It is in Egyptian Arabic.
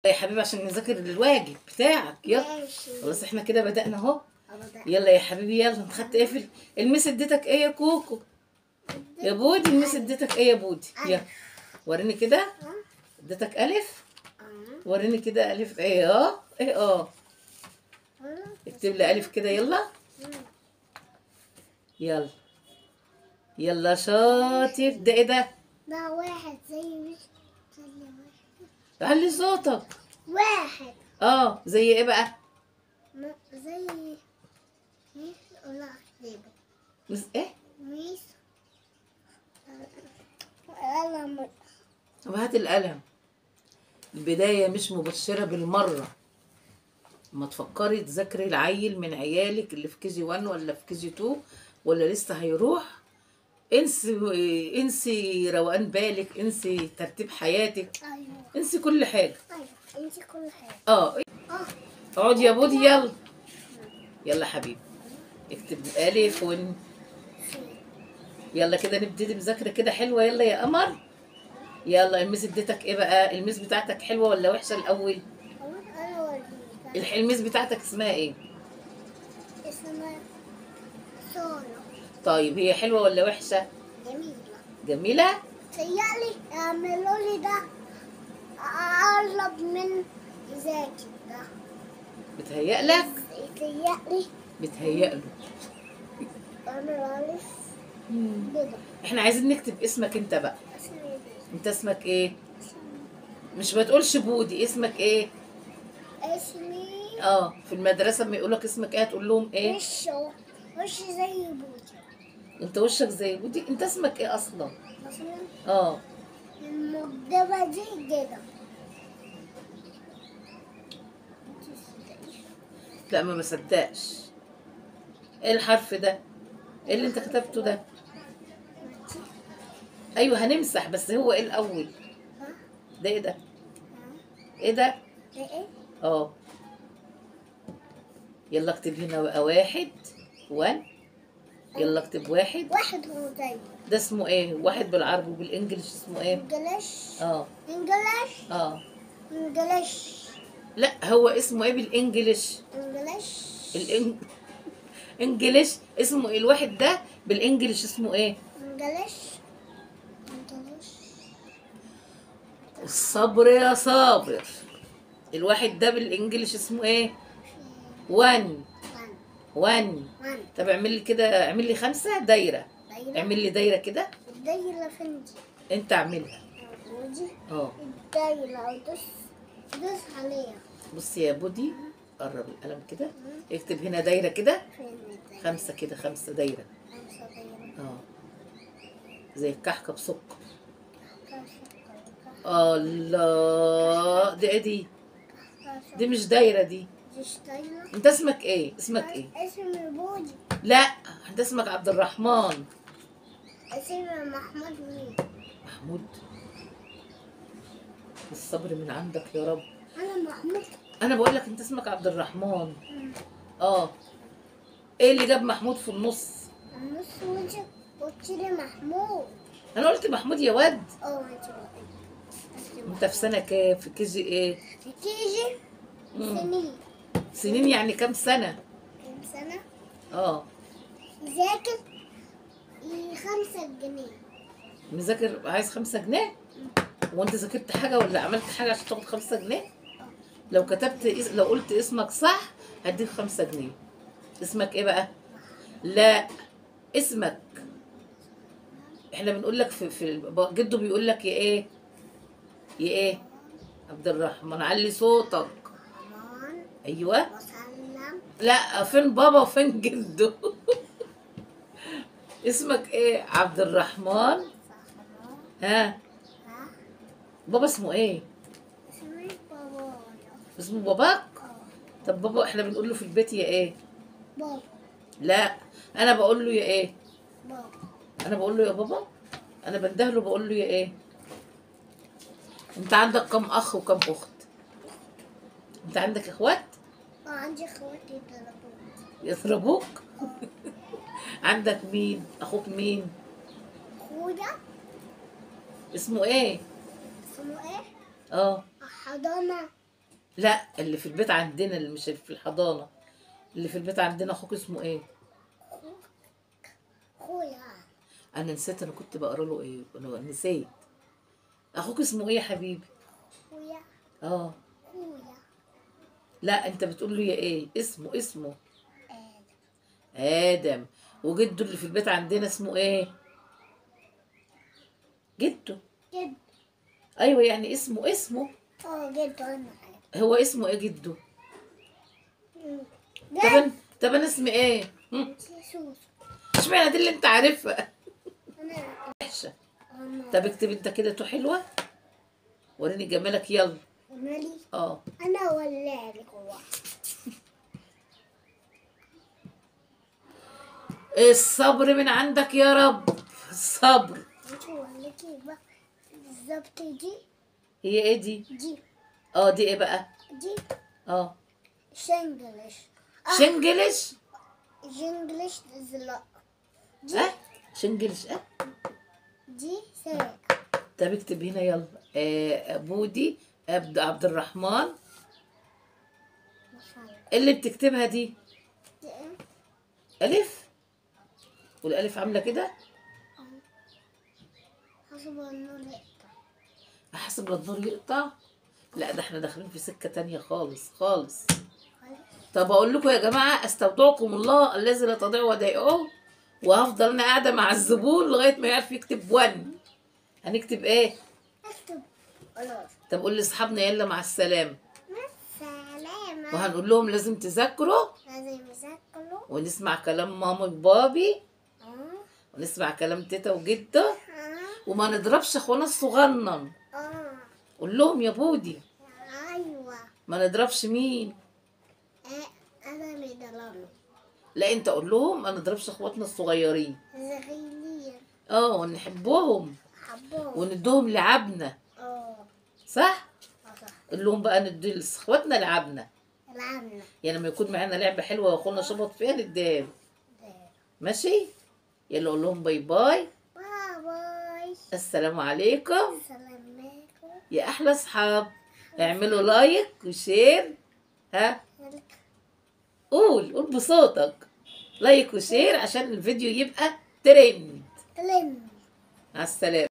يا حبيبي عشان نذاكر الواجب بتاعك. يلا خلاص احنا كده بدأنا اهو. يلا يا حبيبي يلا. انت خدت ايه في ال miss؟ اديتك ايه يا كوكو؟ يا بودي ال miss اديتك ايه يا بودي؟ يلا وريني كده. اديتك الف؟ وريني كده الف ايه؟ اه ايه اه اكتب لي الف كده. يلا يلا يلا شاطر. ده ايه ده؟ ده واحد زي مش زي واحد. علي صوتك. واحد. اه زي ايه بقى؟ زي ميس ولا اكتبه. مس ايه؟ ميس قلم. طب هات القلم. البداية مش مبشرة بالمرة. ما تفكري تذاكري العيل من عيالك اللي في كي جي 1 ولا في كي جي 2 ولا لسه هيروح، انسي انسي روقان بالك، انسي ترتيب حياتك. ايوه انسي كل حاجة. ايوه انسي كل حاجة. اه اقعد يا بودي. يلا يلا حبيبي اكتب الف ون. يلا كده نبتدي مذاكرة كده حلوة. يلا يا قمر. يلا ال miss اديتك ايه بقى؟ ال miss بتاعتك حلوة ولا وحشة الاول؟ ال miss بتاعتك اسمها ايه؟ اسمها سارة. طيب هي حلوة ولا وحشة؟ جميلة. جميلة؟ تهيألي اعملوا لي ده اقرب من ذاكي ده. بتهيألك؟ بتهيألي. بتهيأله. اعمل الف كده. احنا عايزين نكتب اسمك انت بقى. انت اسمك ايه؟ مش ما تقولش بودي، اسمك ايه؟ اسمي اه في المدرسة لما يقولك اسمك ايه هتقول لهم ايه؟ وش زي بودي. انت وشك زي بودي؟ انت اسمك ايه اصلا؟ اصلا اه المكتبة دي كده. لا ما بصدقش. ايه الحرف ده؟ ايه اللي انت كتبته ده؟ ايوه هنمسح، بس هو ايه الاول؟ ده ايه ده؟ ايه ده؟ ايه؟ اه يلا اكتب هنا بقى واحد 1. يلا اكتب واحد. واحد هو زي ده اسمه ايه؟ واحد بالعربي وبال English اسمه ايه؟ English. اه English. اه English. لا هو اسمه ايه بال English؟ English. English اسمه ايه الواحد ده بال English اسمه ايه؟ English. English. الصبر يا صابر. الواحد ده بال English اسمه ايه؟ 1 1. طب اعمل لي كده، اعمل لي 5 دايرة. اعمل لي دايرة كده. الدايرة فين دي؟ انت اعملها. ودي؟ اه الدايرة ودوس دوس عليها. بصي يا بودي قرب القلم كده، اكتب هنا دايرة كده. 5 كده، 5 دايرة. 5 دايرة. اه زي الكحكه بسكر. الله دي ايه دي؟ دي مش دايرة دي. انت اسمك ايه؟ اسمك ايه؟ اسمي بودي. لا انت اسمك عبد الرحمن. اسمي محمود. مين؟ محمود. الصبر من عندك يا رب. انا محمود. انا بقول لك انت اسمك عبد الرحمن. اه ايه اللي جاب محمود في النص؟ النص وانت قلت لي محمود. انا قلت محمود يا واد. اه انت في سنة كام؟ في KG ايه؟ في KG سنين. سنين يعني كام سنة؟ كام سنة؟ اه مذاكر 5 جنيه. مذاكر عايز 5 جنيه؟ وانت ذاكرت حاجة ولا عملت حاجة عشان تاخد 5 جنيه؟ لو كتبت لو قلت اسمك صح هديك 5 جنيه. اسمك ايه بقى؟ لا اسمك احنا بنقول لك في جده بيقول لك يا ايه؟ يا ايه؟ عبد الرحمن. علي صوتك. ايوه. لا فين بابا وفين جده؟ اسمك ايه؟ عبد الرحمن. ها بابا اسمه ايه؟ اسمه بابا. اسمه باباك؟ طب بابا احنا بنقول له في البيت يا ايه؟ بابا. لا انا بقول له يا ايه؟ بابا. انا بقول له يا بابا؟ انا بندهله بقول له يا ايه؟ انت عندك كم اخ وكم اخت؟ انت عندك اخوات؟ اه عندي اخوات يضربوك. يضربوك؟ عندك مين؟ اخوك مين؟ اخويا اسمه ايه؟ اسمه ايه؟ اه حضانة. لا اللي في البيت عندنا، اللي مش في الحضانة، اللي في البيت عندنا اخوك اسمه ايه؟ اخويا انا نسيت، انا كنت بقرا له ايه؟ انا نسيت. اخوك اسمه ايه يا حبيبي؟ اخويا. اه اخويا. لا انت بتقول له يا ايه؟ اسمه ادم. ادم. وجده اللي في البيت عندنا اسمه ايه؟ جده. جد. ايوه يعني اسمه جده. انا هو اسمه ايه جده؟ طب انا اسمي ايه؟ سوسو. اشمعنى دي اللي انت عارفها؟ انا وحشة. طب اكتب انت كده تو حلوة، وريني جمالك يلا. جمالي؟ اه انا ولا لك هو. الصبر من عندك يا رب، الصبر. بالظبط. دي هي ايه دي؟ دي اه دي ايه بقى؟ دي اه شنجلش. شنجلش؟ شنجلش لا دي شنجلش. دي ساك. طب اكتب هنا يلا. بودي عبد الرحمن. اللي بتكتبها دي ألف، والألف عاملة كده. حسب النور يقطع. حسب النور يقطع؟ لا ده احنا داخلين في سكة تانية خالص خالص. طب اقول لكم يا جماعة، استودعكم الله الذي لا تضيع ودائعه، وهفضل انا قاعدة مع الزبون لغاية ما يعرف يكتب 1. هنكتب ايه؟ اكتب خلاص. طب قول لاصحابنا يلا مع السلامة. مع السلامة. وهنقول لهم لازم تذاكروا. لازم يذاكروا. ونسمع كلام ماما وبابي. ونسمع كلام تيتا وجدة. وما نضربش اخوانا الصغنن. قول لهم يا بودي. ايوه. ما نضربش مين؟ انا اللي ضربني. لا انت قول لهم ما نضربش اخواتنا الصغيرين. صغيرين. ونحبهم. حبهم. وندوهم لعبنا. صح؟ صح. قول لهم بقى ندي لاخواتنا لعبنا. لعبنا. يعني لما يكون معانا لعبه حلوة واخونا شبط فيها نديها له. ماشي؟ يلا قول لهم bye bye. bye bye. السلام عليكم. السلام عليكم يا احلى اصحاب. اعملوا like و share. ها؟ قول قول بصوتك. like و share عشان الفيديو يبقى ترند. ترند. مع السلامة.